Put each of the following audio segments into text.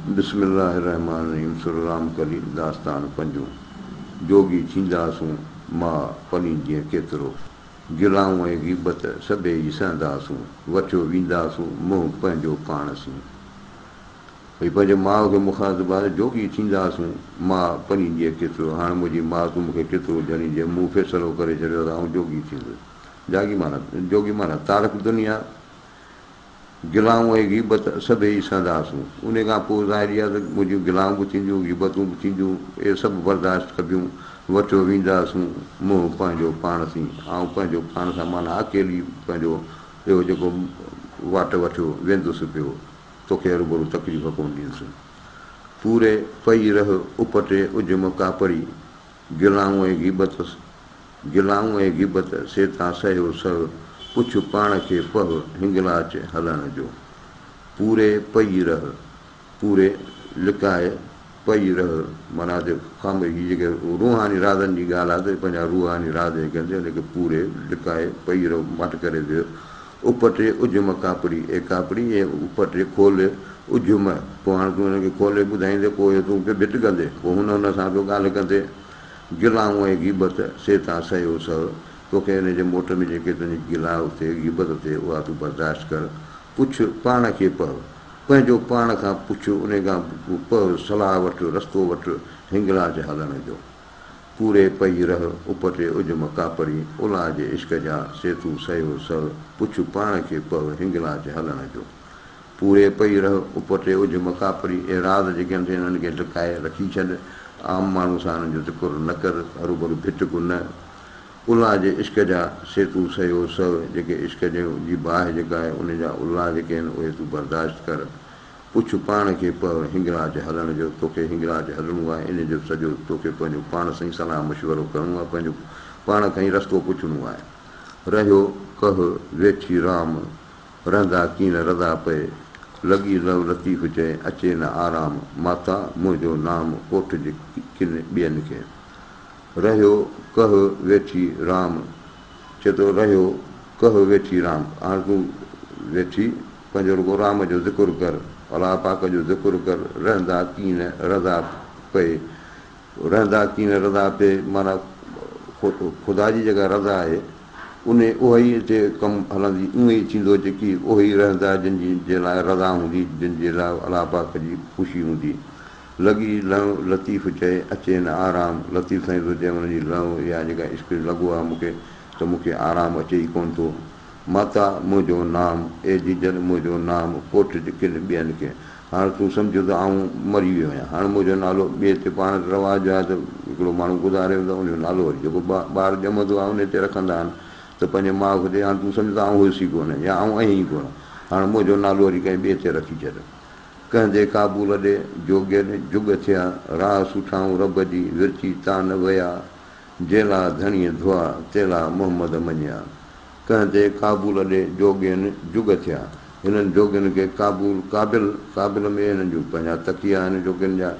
بسم الله الرحمٰن الرحيم سر رام ڪلي داستان پنجون جوڳي ٿينداسون ماء پليندينء ڪيترو گلائون ۽ غيبت سڀيئي سهنداسون وٺيو وينداسون منهن پنهنجو پاڻ سين. ڀئي پنهنجي ماء کي مخاطب آهي جوڳي ٿينداسون ماء پليندينء ڪيترو هاڻ منهنجي ماء تون مون کي ڪيترو جهليندينء مون فيصلو ڪري ڇڏيو ته آئون جوڳي ٿيندس جاڳي معنيٰ جوڳي معنيٰ تارڪ دنيا گلائون ۽ غيبت سڀيئي سهنداسون. انهيء کان پوء ظاهر آهي ته منهنجون گلائون به ٿينديون، غيبتون به ٿينديون، اهي سڀ برداشت ڪبيون. وٺيو وينداسون منهن پنهنجو پاڻ سين. آئون پنهنجو پاڻ سان معنيٰ اڪيلي پنهنجو اهو جيڪو واٽ وٺيو ويندس پيو، توکي هروڀرو تڪليف ڪونه ڏيندس. پوري پئي رهه اپٽي اجهم ڪاپڙي، گلائون ۽ غيبت گلائون ۽ غيبت سي تان سهيو سهه، پڇ پاڻ کي پهه هنگلاچ هلڻ جو. پوري پئي رهه، پوري لڪائي پئي رهه، معنيٰ ته خاموش هي جيڪي روحاني رازن جي ڳالهه آهي ته پنهنجا روحاني راز جيڪي آهن ان کي پوري لڪائي پئي رهه ماٺ ڪري ويهه. اپٽي اجهم ڪاپڙي، اي ڪاپڙي اي اپٽي کول اجهم، پوء هاڻ تون هن کي کولي ٻڌائيندين پوء تون پيو ڀٽ ڪندين، پوء هن هن سان پيو ڳالهه ڪندين. گلائون ۽ غيبت، سي تان سهيو سهه، توکي ان جي موٽ ۾ جيڪي تنهنجي گلا ٿئي، غيبت ٿئي، اها تون برداشت ڪر. پڇ، پاڻ کي پهه. پنهنجو پاڻ کان پڇ، انهي کان پهه، صلاح وٺ، رستو وٺ، هنگلاج هلڻ جو. پوري پئي رهه، اپٽي اجهم ڪاپڙي، الا جي عشق جا، سي تون سهيو سهه، پڇ، پاڻ کي پهه، هنگلاج هلڻ جو. پوري پئي رهه، اپٽي اجهه مڪاپري، اهي راز جيڪي آهن سي انهن کي لڪائي رکي ڇڏ، عام ماڻهو سان انهن جو ذڪر نه ڪر، هروڀرو ڀٽڪ نه. الا جي عشق جا، سي تون سهيو سهه، جيڪي عشق جي باهه جيڪا آهي، ان جا الا جيڪي آهن، اهي تون برداشت ڪر. پڇ پاڻ کي پهه، هنگلاج هلڻ جو، توکي هنگلاج هلڻو آهي، ان جو سڄو توکي پنهنجو پاڻ سان ئي صلاح مشورو ڪرڻو آهي، پنهنجو پاڻ کان ئي رستو پڇڻو آهي. رهيو ڪهه ويٺي رام، رهندا ڪين رضا پئي، لڳي لو لطيف چئي، اچي نه آرام، ماتا منهنجو نام، ڪوٺج ڪن ٻين کي. رهيو ڪهه ويٺي رام، چئي ٿو رهيو ڪهه ويٺي رام، هاڻ تون ويٺي پنهنجو رڳو رام جو ذڪر ڪر، الله پاڪ جو ذڪر ڪر، رهندا ڪين رضا پئي، رهندا ڪين رضا پئي معنيٰ خدا جي جيڪا رضا آهي، انهي اها ئي اتي ڪم هلندي، اونئن ئي ٿيندو جيڪي اهي ئي رهندا جن جي جي لاء رضا هوندي، جن جي لاء الله پاڪ جي خوشي هوندي. لڳي لنء لطيف چئي، اچي نه آرام، لطيف سائين ٿو چئي ان جي لنء يا جيڪا عشق جو لڳو آهي مون کي ته مون کي آرام اچي ئي ڪونه ٿو. ماتا منهنجو نام، اي جيجل منهنجو نام، ڪوٺج ڪن ٻين کي. هاڻ تون سمجهه ته آئون مري ويو آهيان. هاڻ منهنجو نالو ٻئي تي پاڻ رواج آهي ته هڪڙو ماڻهو گذاري ويندو آهي ان جو نالو وري جيڪو ٻار ڄمندو آهي ان تي رکندا آهن ته پنهنجي ماء کي چئي هاڻ تون سمجهه ته آئون هيس ئي ڪونه يا آئون آهيان ئي ڪونه هاڻ منهنجو نالو وري ڪنهن ٻئي تي رکي ڇڏ. ڪنهن the ڪابول ڏي جوڳين جڳ ٿيا، راهه سٺائون رب جي ورچي تان نه ويا، جيلا ڌڻيء ڌئا، تيلا محمد مڃيا. ڪنهن تي ڪابول ڏي جوڳين جڳ ٿيا. هنن جوڳين کي ڪابول، ڪابل، ڪابل ۾ هنن جون پنهنجا تڪيا آهن جوڳين جا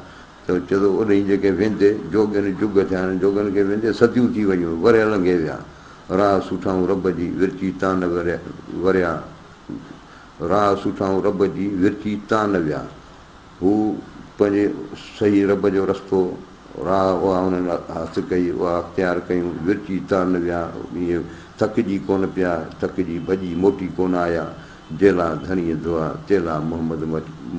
ته چئي ٿو اوڏهين جيڪي ويندي جوڳين جڳ ٿيا هنن جوڳين کي ويندي صديون ٿي ويون ورهيه لنگهي ويا. راهه سٺائون رب جي ورچي تان نه وريا راهه سٺائون رب جي ورچي تان نه ويا. هو پنهنجي صحيح رب جو رستو، راهه، اها انهن هٿ ڪئي، اها اختيار ڪيون، ورچي تان نه ويا، ائين ٿڪجي ڪونه پيا، ٿڪجي ڀڄي موٽي ڪونه آيا، جيلا ڌڻيء ڌئا، تيلا محمد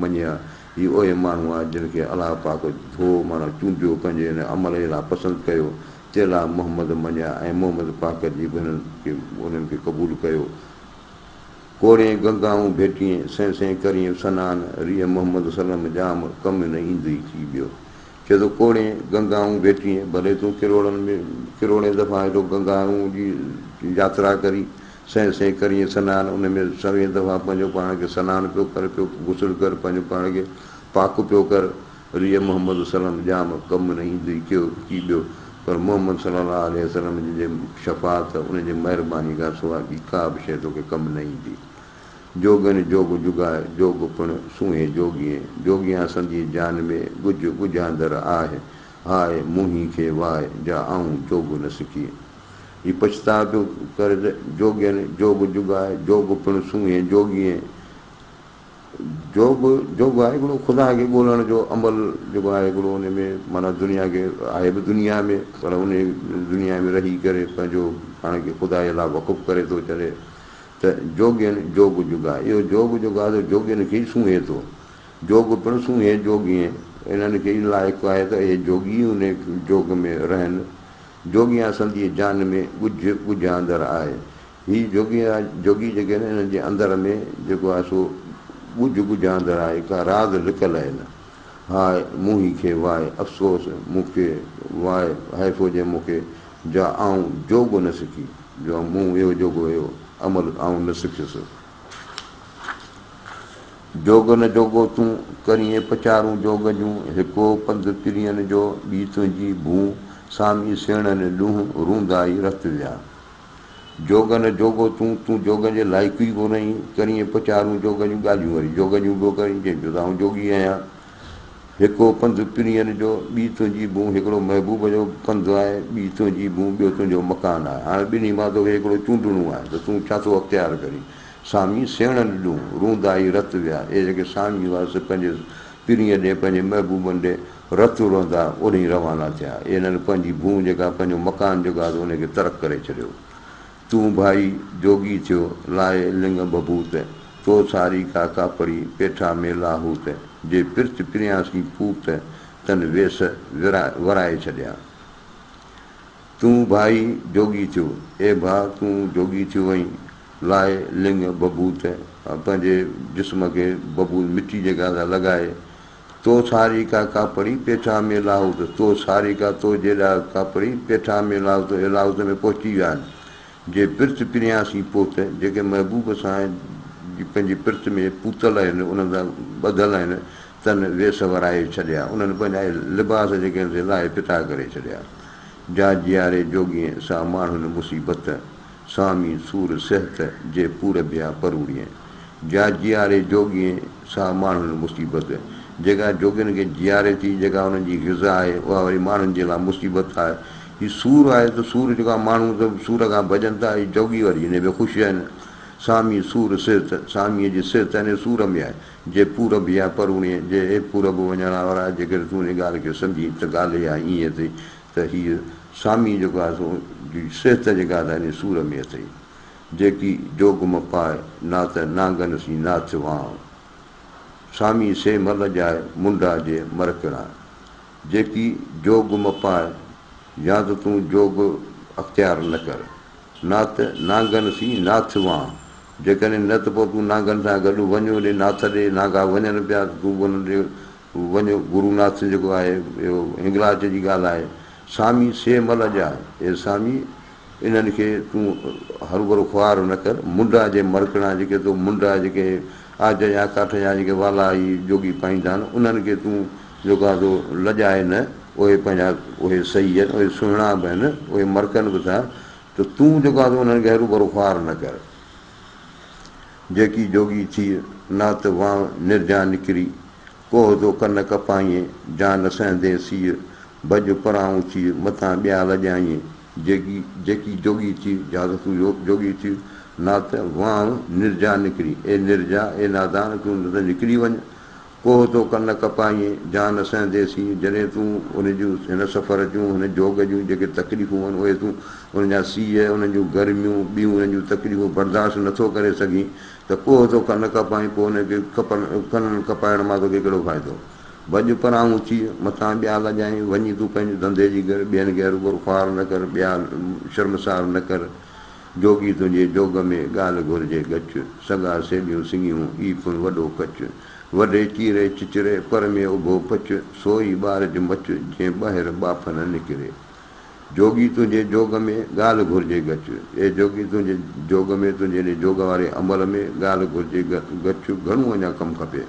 مڃيا، هي اهي ماڻهو آهن جن کي الله پاڪ ڌو معنيٰ چونڊيو، پنهنجي ان عمل جي لاء پسند ڪيو، تيلا محمد مڃيا ۽ محمد پاڪ جي به هنن کي انهن کي قبول ڪيو. ڪوڙين گنگائون ڀيٽين، سين سين ڪرين سنان، ريء محمد صلعم ڄام، ڪم نه ايندئي ٿي ٻيو. چئي ٿو ڪوڙين گنگائون ڀيٽين، ڀلي تون ڪروڙن ۾ ڪروڙين دفعا هيڏو گنگائون جي ياترا ڪرين، سين سين ڪرين سنان، ان ۾ سوين دفعا پنهنجو پاڻ کي سنان پيو ڪر، پيو غسل ڪر، پنهنجو پاڻ کي پاڪ پيو ڪر، ريء محمد صلعم ڄام، ڪم نه ايندئي ڪيو ڪي ٻيو، پر محمد صلي الله عليه وسلم جن جي شفاعت، ان جي مهرباني کان سواء ٻي ڪا به شيء توکي ڪم نه ايندي. جوڳين جوڳ جڳاء، جوڳ پڻ سونهين جوڳيين، جوڳيان سندي جان ۾، ڳجهه ڳجهاندر آهه، هاء مونهين کي واء، جا آئون جوڳ نه سکي. هي پڇتاء پيو ڪري ته جوڳين جوڳ جڳاء، جوڳ پڻ سونهين جوڳيين. جوڳ، جوڳ آهي هڪڙو خدا کي ڳولڻ جو عمل جيڪو آهي هڪڙو ان ۾ معنيٰ دنيا کي آهي به دنيا ۾ پر ان دنيا ۾ رهي ڪري پنهنجو پاڻ کي خدا جي لاء وقف ڪري ٿو ڇڏي ته جوڳين جوڳ جڳاء. اهو جوڳ جيڪو آهي سو جوڳين کي ئي سونهين ٿو. جوڳ پڻ سونهين جوڳين، انهن کي ئي لائق آهي ته اهي جوڳي ئي ان جوڳ ۾ رهن. جوڳيان سنديء جان ۾ ڳجهه ڳجهه اندر آهي. هي جوڳي جوڳي جيڪي آهن انهن جي اندر ۾ جيڪو آهي سو ڳجهه ڳجهه اندر آهي، ڪا راز لڪل آهي نه. هاء مون هي کي واء، افسوس مون کي واء، حيف هجي مون کي، جا آئون جوڳ نه سکي، جو مون اهو جوڳو اهو عمل آئون نه سکيس. جوڳ نه جوڳو تون، ڪرين پچارون جوڳ جون، هڪو پنڌ پرين جو، ٻي تنهنجي ڀون، سامي سيڻن ڏونهن، روندا ئي رت ويا. جوڳ نه جوڳو تون، تون جوڳ جي لائق ئي ڪونه آهين، ڪرين پچارون جوڳ جون ڳالهيون وري جوڳ جون پيو ڪرين، چئين پيو ته آئون جوڳي آهيان. هڪو پنڌ پرين جو، ٻي تنهنجي ڀون، هڪڙو محبوب جو پنڌ آهي، ٻي تنهنجي ڀون، ٻيو تنهنجو مڪان آهي. هاڻي ٻنهي مان توکي هڪڙو چونڊڻو آهي ته تون ڇا ٿو اختيار ڪرين. سامي سيڻن ڏون، روندا ئي رت ويا. اهي جيڪي سامي هئا سي پنهنجي پرينء ڏي، پنهنجي محبوبن ڏي رت روندا اوڏهين روانا ٿيا. انهن پنهنجي ڀونء جيڪا پنهنجو مڪان جيڪو آهي سو ان کي ترڪ ڪري ڇڏيو. تون ڀائي جوڳي ٿيو، لائي لڱ ڀڀوت، تو ساري ڪا ڪاپڙي، پيٺا ۾ لاهوت، جي پرت پريان سين پوت، تن ويس ورائي ڇڏيا. تون ڀائي جوڳي ٿيو، اي ڀاء تون جوڳي ٿيو وئين، لائي لڱ ڀڀوت، پنهنجي جسم کي ڀڀوت مٽي جيڪا سا لڳائي، تو ساري ڪا ڪاپڙي، پيٺا ۾ لاهوت، تو ساري ڪا تو جيڏا ڪاپڙي، پيٺا ۾ لاهوت، اهي لاهوت ۾ پهچي ويا آهن، جي پرت پريان سين پوت، جيڪي محبوب سان جي پنهنجي پرت ۾ پوتل آهن، انهن سان ٻڌل آهن، تن ويس ورائي ڇڏيا، انهن پنهنجا اهي لباس جيڪي آهن سي لاهي ڦٽا ڪري ڇڏيا. جا جياري جوڳين، سا ماڻهن مصيبت، سامي سور صحت، جي پورڀيا پروڙين. جا جياري جوڳين، سا ماڻهن مصيبت. جيڪا جوڳين کي جياري ٿي، جيڪا انهن جي غذا آهي، اها وري ماڻهن جي لاء مصيبت آهي. هي سور آهي ته سور جيڪو آهي، ماڻهو ته سور کان ڀڄن ٿا، هي جوڳي وري انهي ۾ خوش آهن. سامي سور صحت، ساميء جي صحت انهي سور ۾ آهي. جي پورب يا پروڻي، جي اي پورب وڃڻ وارا، جيڪڏهن تون انهي ڳالهه کي سمجهين ته ڳالهه اها ائين اٿئي ته هيء سامي جيڪو آهي سو جي صحت جيڪا آهي انهي سور ۾ اٿئي. جيڪي جوڳ م پاء، نا ته نانگن سين ناٿ وانء. سامي سي م لڄاء، منڊا جي مرڪڻا. جيڪي جوڳ م پاء، يا ته تون جوڳ اختيار نه ڪر. نا ته نانگن سين ناٿ وانء. جيڪڏهن نه ته پوء تون نانگن سان گڏ وڃ اوڏي ناٿ ڏي، نانگا وڃن پيا ته تون به انهن ڏي وڃ. گرو ناٿ جيڪو آهي، اهو هنگلاچ جي ڳالهه آهي. سامي سي م لڄاء، اي سامي! انهن کي تون هروڀرو خوار نه ڪر. منڊا جي مرڪڻا جيڪي تو منڊا جيڪي عاج جا ڪاٺ جا جيڪي والا هي جوڳي پائيندا آهن انهن کي تون جيڪو آهي سو لڄائي نه. اهي پنهنجا اهي صحيح آهن اهي سهڻا به آهن اهي مرڪن به ٿا ته تون جيڪو آهي سو انهن کي هروڀرو خوار نه ڪر. جيڪي جوڳي ٿيء نا ته وانء نرجا نڪري. ڪوهه تو ڪن ڪپائين، جا نه سهندين سيء، ڀڄ پرائون ٿيء، متان ٻيا لڄائين. جيڪي جيڪي جوڳي ٿيء، جا ته تون جوڳي ٿيء، نا ته وانء نرجا نڪري. اي نرجا، اي نادان، تون نه ته نڪري وڃ. ڪوهه تو ڪن ڪپائين، جا نه سهندين سيء، جڏهن تون ان جون هن سفر جون، هن جوڳ جون جيڪي تڪليفون آهن، اهي تون انهن جا سيء، انهن جون گرميون، ٻيون انهن جون تڪليفون برداشت نه ٿو ڪري سگهين، ته ڪوهه تو ڪن ڪپائين، پوء ان کي ڪنن ڪپائڻ مان توکي ڪهڙو فائدو؟ ڀڄ پرانهون ٿيء، متان ٻيا لڄائين، وڃي تون پنهنجي ڌنڌي جي ڪر، ٻين کي هروڀرو خوار نه ڪر، ٻيا شرمسار نه ڪر. جوڳي تنهنجي جوڳ ۾، ڳالهه گهرجي ڳچ، سڳا سيليون سڱيون، ئي پڻ وڏو ڪچ. وڍي چيري چچري، پر ۾ اڀو پچ، سو ئي ٻارج مچ، جنهن ٻاهر ٻاڦ نه نڪري. جوڳي تنهنجي جوڳ ۾، ڳالهه گهرجي ڳچ. اي جوڳي تنهنجي جوڳ ۾، تنهنجي انهي جوڳ واري عمل ۾، ڳالهه گهرجي ڳچ، گهڻو اڃا ڪم کپي.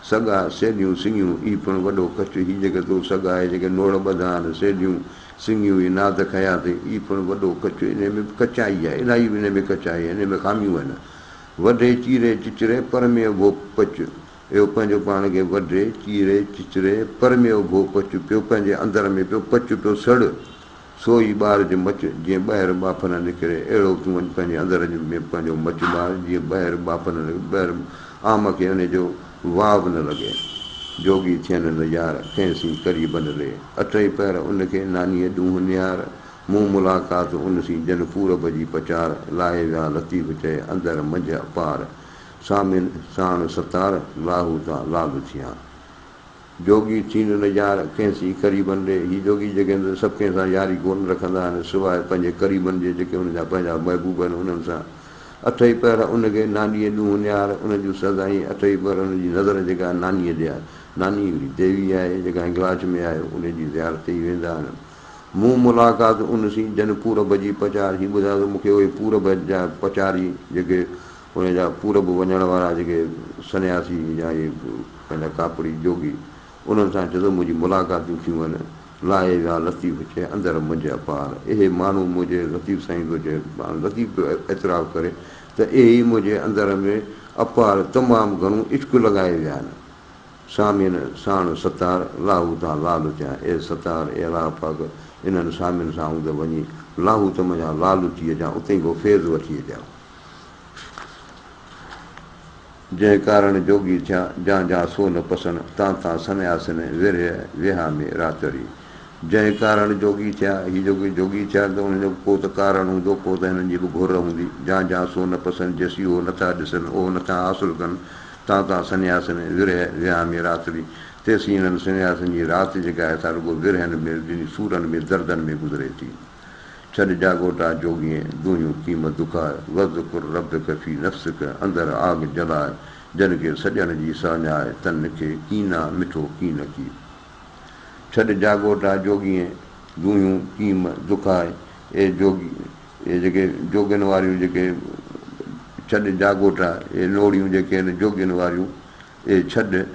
سڳا، سيليون، سڱيون، اي پڻ وڏو ڪچ، هي جيڪي تو سڳا، هي جيڪي نوڙ ٻڌا آهن، سيليون، سڱيون، هي ناد کنيا اٿئي، اي پڻ وڏو ڪچ، انهي ۾ به ڪچائي آهي، الاهي انهي ۾ ڪچائي آهي، انهي ۾ خاميون آهن. وڍي، چيري، چچري، پر ۾ اڀو پچ. اهو پنهنجو پاڻ کي وڍي، چيري، چچري، پر ۾ اڀو پچ پيو پنهنجي اندر ۾ پيو پچ پيو سڙ، سو ئي ٻارج مچ، جيئن ٻاهر ٻاڦ نه نڪري، اهڙو تون وڃ پنهنجي اندر ۾ پنهنجو مچ ٻار، جيئن ٻاهر ٻاڦ نه نڪري، ٻاهر عام کي ان جو واء به نه لڳي. جوڳي ٿين نه يار، ڪنهن سين قريبن ري. اٺئي پهر ان کي، نانيء ڏونهن نهار. مون ملاقات ان سين، جن پورب جي پچار. لاهي ويا لطيف چئي، اندر منجهه اپار. سامين ساڻ ستار، لاهو تان لال ٿيان. جوڳي ٿين نه يار، ڪنهن سين قريبن ڏي. هي جوڳي جيڪي آهن سي سڀ ڪنهن سان ياري ڪونه رکندا آهن، سواء پنهنجي قريبن جي، جيڪي انهن جا پنهنجا محبوب آهن، انهن سان. اٺئي پهر ان کي نانيء ڏونهن نهار، ان جون سدائين اٺئي پهر ان جي نظر جيڪا نانيء ڏي آهي. ناني هڪڙي ديوي آهي، جيڪا هنگلاچ ۾ آهي، ان جي زيارت تي ئي ويندا آهن. مون ملاقات ان سين، جن پورب جي پچار. هي ٻڌايو ته مون کي اهي پورب جا پچاري جيڪي ان جا پورب وڃڻ وارا جيڪي سنياسي يا اهي پنهنجا ڪاپڙي جوڳي، انهن سان چئي ٿو منهنجي ملاقاتون ٿيون آهن، لاهي ويا لطيف چئي اندر منجهه اپار. اهي ماڻهو منهنجي لطيف سائين ٿو چئي، پاڻ لطيف پيو اعتراف ڪري ته اهي ئي منهنجي اندر ۾ اپار تمام گهڻو عشق لڳائي ويا آهن. سامين ساڻ ستار، لاهو تان لال ٿيان، اي ستار، اي الله پاڪ، انهن سامين سان آئون ته وڃي لاهوت منجهان لال ٿي اچان، اتي ئي ڪو فيض وٺي اچان. جنهن ڪارڻ جوڳي ٿيا، جان جان سو نه پسن، تان تان سنياسين، ورهيه وهامي راتڙي. جنهن ڪارڻ جوڳي ٿيا، هي جوڳي جوڳي ٿيا ته انهن جو ڪو ته ڪارڻ هوندو، ڪو ته هنن جي به گهر هوندي. جان جان سو نه پسن، جيسين اهو نٿا ڏسن، اهو نٿا حاصل ڪن، تان تان سنياسين، ورهيه وهامي راتڙي. تيسين انهن سنياسين جي رات جيڪا آهي سا رڳو ورهين ۾، يعني سورن ۾، دردن ۾ گذري ٿي. ڇڏ جاڳوٽا جوڳين، دونهيون ڪيم دکاء، وذڪر ربک في نفسک، اندر آگ جلاء، جن کي سڄڻ جي ساڃاء، تن کي ڪينا مٺو ڪين ڪي. ڇڏ جاڳوٽا جوڳين، دونهيون ڪيم دکاء، اي جوڳي، اي جيڪي جوڳين واريون جيڪي ڇڏ جاڳوٽا، اي نوڙيون جيڪي آهن جوڳين واريون، اي ڇڏ.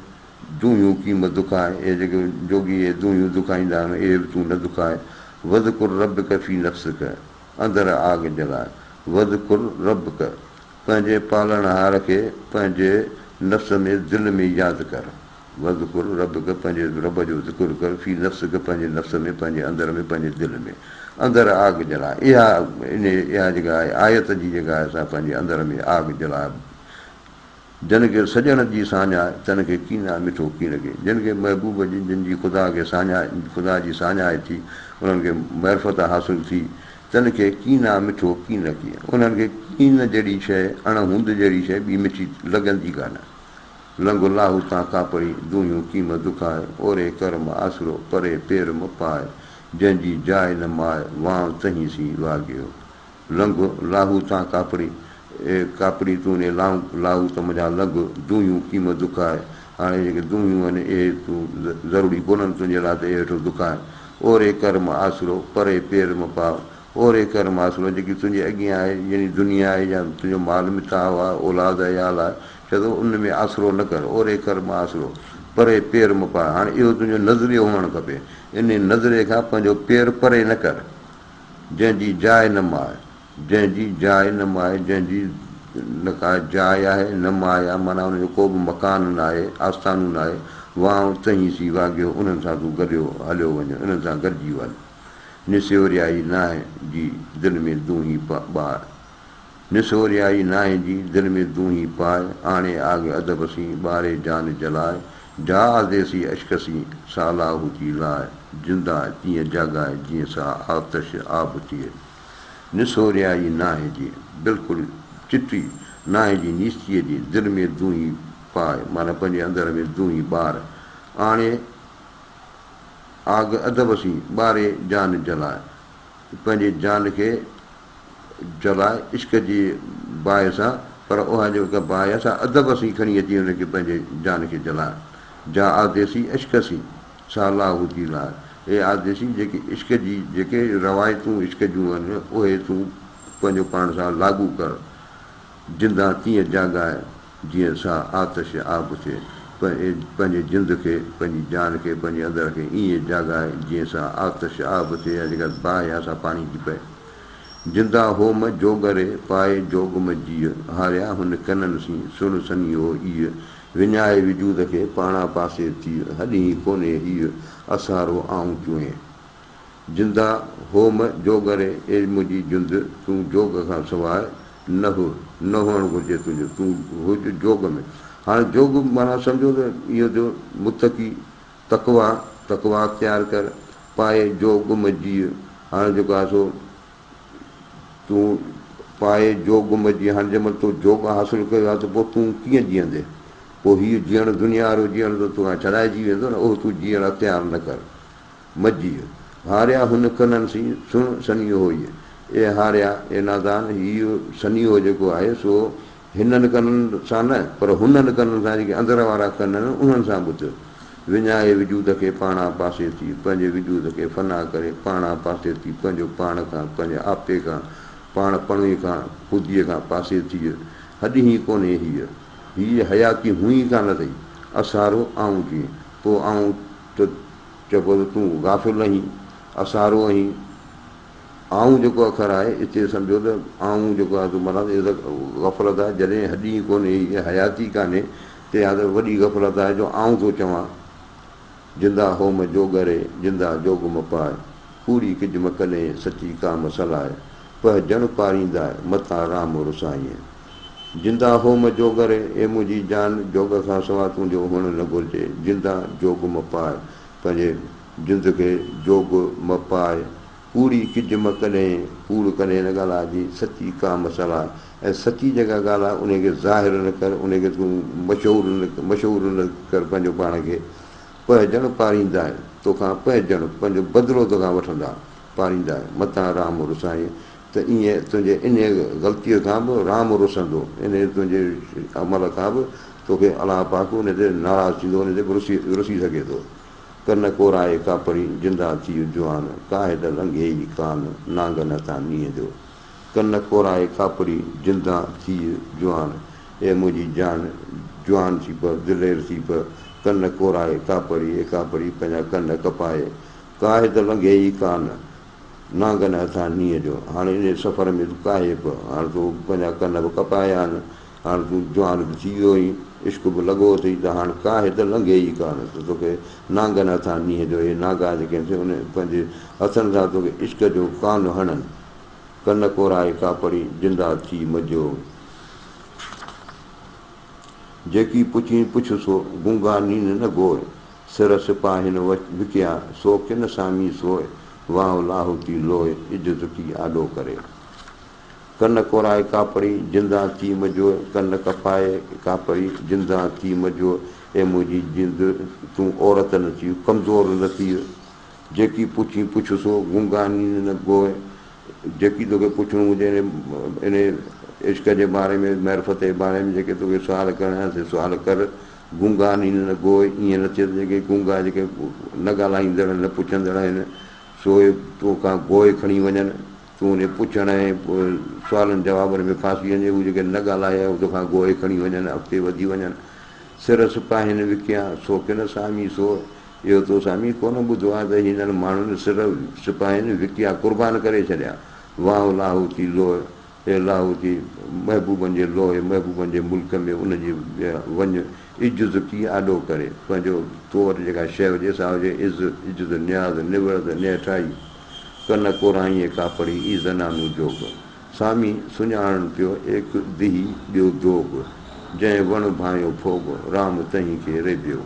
دونهيون ڪيم دکاء، اي جيڪي جوڳي اهي دونهيون دکائيندا آهن، اهي به تون نه دکاء. وذڪر ربک في نفسک، اندر آگ جلاء. وذڪر ربک، پنهنجي پالڻهار کي پنهنجي نفس ۾، دل ۾، ياد ڪر. وذڪر ربک، پنهنجي رب جو ذڪر ڪر، في نفسک، پنهنجي نفس ۾، پنهنجي اندر ۾، پنهنجي دل ۾. اندر آگ جلاء. اها اها جيڪا آهي آيت جي جيڪا آهي سا پنهنجي اندر ۾ آگ جلاء. جن کي سڄڻ جي ساڃاهه، تن کي ڪينا مٺو ڪين ڪي. جن کي محبوب جي، جن جي خدا کي ساڃاهه، خدا جي ساڃاهه ٿي، انهن کي معرفت حاصل ٿي، تن کي ڪينا مٺو ڪين ڪي. انهن کي ڪين جهڙي شيء، اڻ هوند جهڙي شيء ٻي مٺي لڳندي ڪانه. لنگهه لاهو تان ڪاپڙي، دونهيون ڪيم دکاء، اوري ڪر م آسرو، پري پير م پاء، جنهن جي جاء نه ماء، وانء تنهين سين واڳيو. لنگهه لاهو تان ڪاپڙي، اي ڪاپڙي تون انهي لائون لاهو ته منجهان لنگهه، دونهيون ڪيم دکاء، هاڻي جيڪي دونهيون آهن اهي تون ضروري ڪونهن تنهنجي لاء ته اهي ويٺو دکاء. اوري ڪر م آسرو، پري پير م پاء، اوري ڪر م آسرو جيڪي تنهنجي اڳيان آهي يعني دنيا آهي يا تنهنجو مال متاع آهي، اولاد عيال آهي، چئي ٿو ان ۾ آسرو نه ڪر، اوري ڪر م آسرو، پري پير م پاء، هاڻي اهو تنهنجو نظريو هئڻ کپي، انهي نظريي کان پنهنجو پير پري نه ڪر. جنهن جي جاء نه ماء، جنهن جي جاء نه ماء، جنهن جي نه ڪا جاء آهي نه ماء آهي، معنيٰ ان جو ڪو به مڪان نه آهي، آستانو نه آهي، وانء تنهين سين واڳيو، انهن سان تون گڏيو هليو وڃ، انهن سان گڏجي وڃ. نسوريائي ناهه جي دل ۾ دونهين ٻاء. نسوريائي ناهه جي دل ۾ دونهين پاء، آڻي آڳ ادب سين، ٻاري جان جلاء، جا آديسي عشق سين، سا لاهوتي لاء، جندا تيئن جاڳاء، جيئن سا آتش آب ٿئي. نسوريائي ناهه جي، بلڪل چٽي، ناهه جي نيستيء جي، دل ۾ دونهين پاء، معنيٰ پنهنجي اندر ۾ دونهين ٻار، آڻي آڳ ادب سين، ٻاري جان جلاء، پنهنجي جان کي جلاء عشق جي باهه سان، پر اها جيڪا باهه آهي سا ادب سين کڻي اچي ان کي پنهنجي جان کي جلاء. جا آديسي عشق سين، سا لاهوتي لاء. اي آديسي جيڪي عشق جي جيڪي روايتون عشق جون آهن اهي تون پنهنجو پاڻ سان لاڳو ڪر. جندان تيئن جاڳاء، جيئن سا آتش آب ٿئي. پنهنجي جند کي، پنهنجي جان کي، پنهنجي اندر کي ائين جاڳاء، جيئن سا آتش آب ٿئي يا جيڪا باهه آهي سا پاڻي ٿي پئي. جندا هوم جوڳ ري، پائي جوڳ م جيء، هاريا هن ڪنن سين، سڻ سنيهو ايء، وڃائي وجود کي، پاڻا پاسي ٿيء، هڏهين ڪونهي هيء، اسارو آئون چونئين. جندا هوم جوڳ ري، اي منهنجي جند، تون جوڳ کان سواء نه هه، نه هئڻ گهرجي تنهنجو، تون هج جوڳ ۾. هاڻي جوڳ معنيٰ سمجهو ته اهو ٿيو متقي، تقويٰ، تقويٰ اختيار ڪر، پائي جوڳ م جيء، هاڻي جيڪو آهي سو تون پائي جوڳ م جيء، هاڻي جنهن مهل تو جوڳ حاصل ڪيو آهي ته پوء تون ڪيئن جيئندين؟ پوء هيء جيئڻ دنيا وارو جيئڻ ته توکان ڇڏائجي ويندو نه، اهو تون جيئڻ اختيار نه ڪر. م جيء. هاريا هن ڪنن سين، سڻ سنيهو هيء. اي هاريا، اي نادان، هيء سنيهو جيڪو آهي سو هنن ڪنن سان نه، پر هنن ڪنن سان جيڪي اندر وارا ڪن آهن، انهن سان ٻڌ. وڃائي وجود کي پاڻان پاسي ٿي، پنهنجي وجود کي فنا ڪري، پاڻان پاسي ٿي، پنهنجو پاڻ کان، پنهنجي آپي کان، پاڻ پڻي کان، خوديء کان پاسي ٿيء. هڏهين ڪونهي هيء. هيء حياتي هونئين ڪانه اٿئي. اسارو آئون جيئن. پوء آئون ته چئبو ته تون غافل آهين، اسارو آهين. آئون جيڪو اکر آهي، اتي سمجهو ته آئون جيڪو آهي سو معنيٰ ته غفلت آهي، جڏهن هڏي ئي ڪونهي، هيء حياتي ڪانهي، ته اها ته وڏي غفلت آهي جو آئون ٿو چوان، جندا هوم جوڳري، جندا جوڳ م پاء، ڪوڙي ڪج م ڪڏهين، سچي ڪا م صلاح، پهه جڻ پارينداء، متان رام رسائين. جندا هوم جوڳري، اي منهنجي جان، جوڳ کان سوا تنهنجو هئڻ نه گهرجي، جندا جوڳ م پاء، پنهنجي جند کي جوڳ م پاء، ڪوڙي ڪج م ڪڏهين، ڪوڙ ڪڏهن نه ڳالهائجي، سچي ڪا م صلاح، ۽ سچي جيڪا ڳالهه آهي انهي کي ظاهر نه ڪر، انهي کي تون مشهور نه مشهور نه ڪر پنهنجو پاڻ کي، پهجڻ پاريندانء، توکان پهجڻ، پنهنجو بدلو توکان وٺندا، پاريندانء، متان رام رسائين، ته ائين تنهنجي انهيء غلطيء کان به رام رسندو، انهيء تنهنجي عمل کان به توکي الله پاڪ ان تي ناراض ٿيندو، ان تي به رسي رسي سگهي ٿو. ڪن ڪورائي ڪاپڙي، جندا ٿيء جوان، ڪاهي ته لنگهي ئي ڪان، نانگن هٿان نينهن جو. ڪن ڪورائي ڪاپڙي، جندا ٿيء جوان، اي منهنجي جان، جوان ٿي پء، دلير ٿي پء، ڪن ڪورائي ڪاپڙي، اي ڪاپڙي، پنهنجا ڪن ڪپائي، ڪاهي ته لنگهي ئي ڪان، نانگن هٿان نينهن جو. هاڻي انهيء سفر ۾ تون ڪاهي پء، هاڻ تو پنهنجا ڪن به ڪپايا آهن، هاڻ تون جوان به ٿي ويو آهين، عشق به لڳو اٿئي ته هاڻ ڪاهي ته لنگهي ئي ڪانه ته توکي نانگن هٿان نينهن جو اهي نانگا جيڪي آهن سي ان پنهنجي هٿن سان توکي عشق جو ڪانه هڻن. ڪن ڪورائي ڪاپڙي، جندا ٿي مجو. جيڪي پڇين پڇ سو، گونگا نين نه گوء. سر سپاهين وڪيا، سو ڪن سامي سوء. واهه لاهوتي لوء، عزت ڪي آڏو ڪري. ڪن ڪورائي ڪاپڙي، جندا ٿي مجوء، ڪن ڪپائي ڪاپڙي، جندا ٿي مجوء، اي منهنجي جند، تون عورت نه ٿيء، ڪمزور نه ٿيء، جيڪي پڇين پڇ سو، گونگا نين نه گوء، جيڪي توکي پڇڻو هجي انهي عشق جي باري ۾، معرفت جي باري ۾ جيڪي توکي سوال ڪرڻا آهن سي سوال ڪر، گونگا نين نه گوء، ائين نه ٿئي ته جيڪي گونگا جيڪي نه ڳالهائيندڙ نه پڇندڙ آهن سو اهي توکان گوء کڻي وڃن. تون انهي پڇڻ ۽ سوالن جوابن ۾ ڦاسي وڃين، هو جيڪي نه ڳالهايا هو توکان گوء کڻي وڃن، اڳتي وڌي وڃن. سر سپاهين وڪيا، سو ڪن سامي سوء. اهو تو سامي ڪونه ٻڌو آهي ته هنن ماڻهن سر سپاهين وڪيا، قربان ڪري ڇڏيا. واهه لاهوتي لوء، اي لاهوتي محبوبن جي لوء، محبوبن جي ملڪ ۾ ان جي وڃ، عجز ڪي آڏو ڪري، پنهنجو تو وٽ جيڪا شيء هجي سا هجي عز، عجز، نياز، نوڙت، نهٺائي. ڪن ڪورائينء ڪاپڙي، اي زنانو جوڳ. سامي سڃاڻڻ پيو، ايڪ ديهي ٻيو دوڳ. جنهن وڻ ڀانئيو ڦوڳ، رام تنهين کي ريبيو.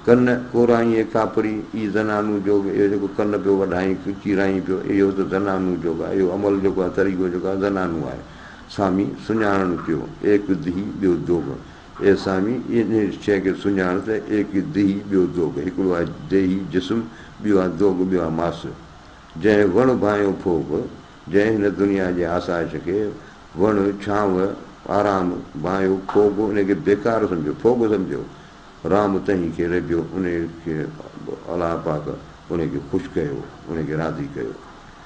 ڪن ڪورائينء ڪاپڙي، اي زنانو جوڳ. اهو جيڪو ڪن پيو وڍائين، چيرائين پيو، اهو ته زنانو جوڳ آهي. اهو عمل جيڪو آهي، طريقو جيڪو آهي، زنانو آهي. سامي سڃاڻڻ پيو، ايڪ ديهي ٻيو دوڳ. اي سامي! انهيء شيء کي سڃاڻ ته ايڪ ديهي ٻيو دوڳ، هڪڙو آهي ديهي، جسم، ٻيو آهي دوڳ، ٻيو آهي ماس. جنهن وڻ ڀانئيو ڦوڳ، جنهن هن دنيا جي آسائش کي وڻ، ڇانو، آرام، ڀانئيو، ڦوڳ، انهيء کي بيڪار سمجهيو، ڦوڳ سمجهيو، رام تنهين کي ريبيو، انهيء کي الله پاڪ انهيء کي خوش ڪيو، انهيء کي راضي ڪيو.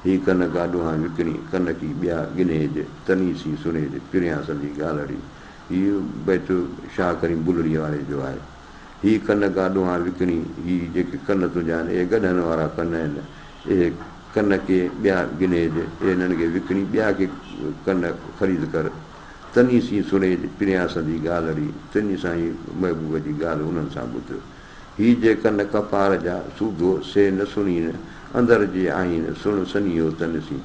هي ڪن گاڏوهان وڪڻي، ڪن ڪي ٻيا ڳنهيج، تني سين سڻيج، پريان سندي ڳالهڙي. هي بيت شاهه ڪريم بلڙيء واري جو آهي. هي ڪن گاڏوهان وڪڻي، هي جيڪي ڪن تنهنجا آهن، اهي گڏهن وارا ڪن آهن، اهي ڪن ڪي ٻيا ڳنهيج، اهي انهن کي وڪڻي ٻيا ڪي ڪن خريد ڪر. تني سين سڻيج، پريان سندي ڳالهڙي، تني سان ئي محبوب جي ڳالهه انهن سان ٻڌ. هي جي ڪن ڪپار جا، سوڌو سي نه سڻين، اندر جي آهين، سڻ سنيهو تن سين.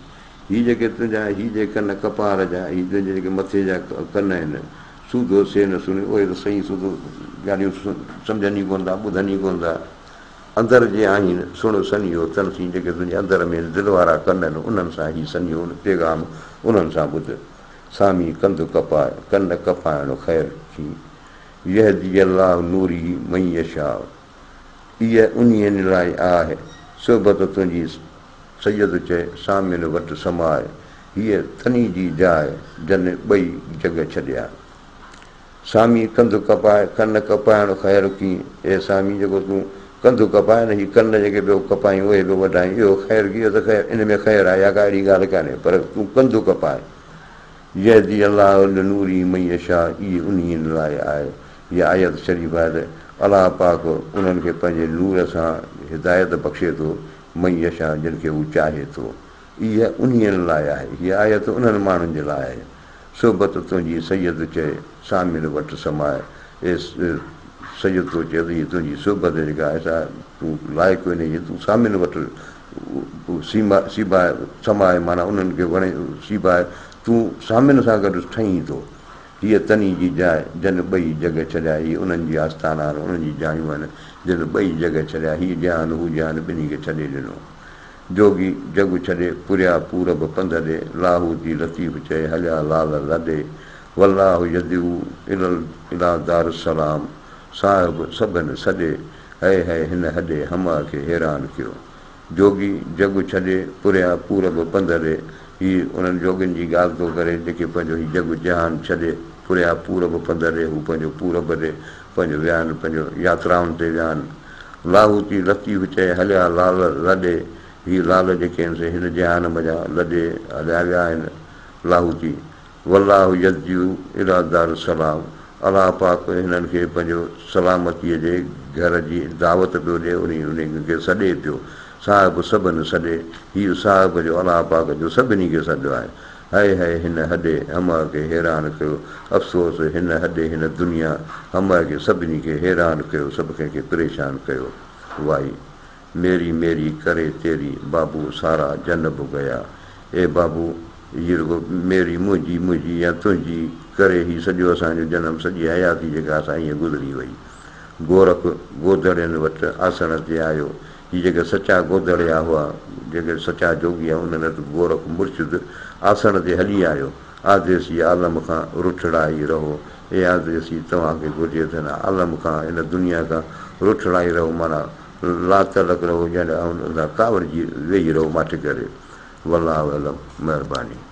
هي جيڪي تنهنجا، هي جي ڪن ڪپار جا، هي تنهنجي جيڪي مٿي جا ڪن آهن، سودو سي نه سڻي، اهي ته صحيح سودو ڳالهيون سمجهن ئي ڪونه ٿا، ٻڌن ئي ڪونه ٿا. اندر جي آهين، سڻ سنيهو تن سين، جيڪي تنهنجي اندر ۾ دل وارا ڪن آهن، انهن سان هي سنيهو پيغام انهن سان ٻڌ. سامي ڪنڌ ڪپاء، ڪن ڪپائڻ خير ٿي. يهدي الله نوره من يشاء، ايء انهين لاء آهه، صحبت تنهنجي سيد چئي، سامين وٽ سماء، هيء تني جي جاء، جن ٻئي جڳ ڇڏيا. سامي ڪنڌ ڪپاء، ڪن ڪپائڻ خير ڪين، اي سامي جيڪو تون ڪنڌ ڪپاء نه هي ڪن جيڪي پيو ڪپائين اهي پيو وڍائين اهو خير ڪي اهو ته خير ان ۾ خير آهي اها ڪا اهڙي ڳالهه ڪانهي پر تون ڪنڌ ڪپاء. يهدي الله لنوره من يشاء اي انهين لاء آهي هيء آيت شريف آهي ته الله پاڪ انهن کي پنهنجي نور سان هدايت بخشي ٿو من يشاء جن کي هو چاهي ٿو اها انهين لاء آهي هيء آيت انهن ماڻهن جي لاء آهي صحبت تنهنجي سيد چئي سامين وٽ سماء اي سيد ٿو چئي ته هيء تنهنجي صحبت جيڪا آهي سا تون لائق انهيء جي تون سامين وٽ سيما سيباء سماء معنيٰ انهن کي وڻي سيباء تون سامين سان گڏ ٺهين ٿو. هيء تني جي جاء، جن ٻئي جڳ ڇڏيا، هي انهن جي آستانا آهن، انهن جي جايون آهن، جن ٻئي جڳ ڇڏيا، هي جهان هو جهان ٻنهي کي ڇڏي ڏنو. جوڳي جڳ ڇڏي، پوريا پورب پنڌ ڏي، لاهوتي لطيف چئي، هليا لال لڏي، والله يدعو الي دار السلام، صاحب سڀن سڏي، هئي هئي هن هڏي همه کي حيران ڪيو. جوڳي جڳ ڇڏي، پريا پورب پنڌ ڏي. هي انهن جوڳين جي ڳالهه ٿو ڪري، جيڪي پنهنجو هي جڳ جهان ڇڏي، پريا پورب پنڌ ڏي، هو پنهنجو پورب ڏي پنهنجو ويا آهن، پنهنجو ياترائن تي ويا آهن. لاهوتي لطيف چئي، هليا لال لڏي. هي لال جيڪي آهن سي هن جهان منجهان لڏي هليا ويا آهن. لاهوتي. والله يدعو الي دار السلام الله پاڪ هنن کي پنهنجو سلامتيء جي گهر جي دعوت پيو ڏئي انهي انهن کي سڏي پيو صاحب سڀن سڏي هيء صاحب جو الله پاڪ جو سڀني کي سڏ آهي هئي هئي هن هڏي همه کي حيران ڪيو افسوس هن هڏي هن دنيا همه کي سڀني کي حيران ڪيو سڀ ڪنهن کي پريشان ڪيو وائي. ميري ميري ڪري تيري بابو سارا جنب گيا اي بابو هي رڳو ميري منهنجي منهنجي يا تنهنجي ڪري هي سڄو اسان جو جنم سڄي حياتي جيڪا اسان ائين گذري وئي. گورک گودڙين وٽ آسڻ تي آيو. هي جيڪي سچا گودڙيا هئا جيڪي سچا جوڳي هئا انهن وٽ گورک مرشد آسڻ تي هلي آيو. آديسي عالم کان رٺڙائي رهو. اي آديسي توهان کي گهرجي ته هن عالم کان هن دنيا کان رٺڙائي رهو معنيٰ لاتعلق رهو ڄڻ ان سان ڪاوڙجي ويهي رهو ماٺ ڪري. والله اعلم. مهرباني.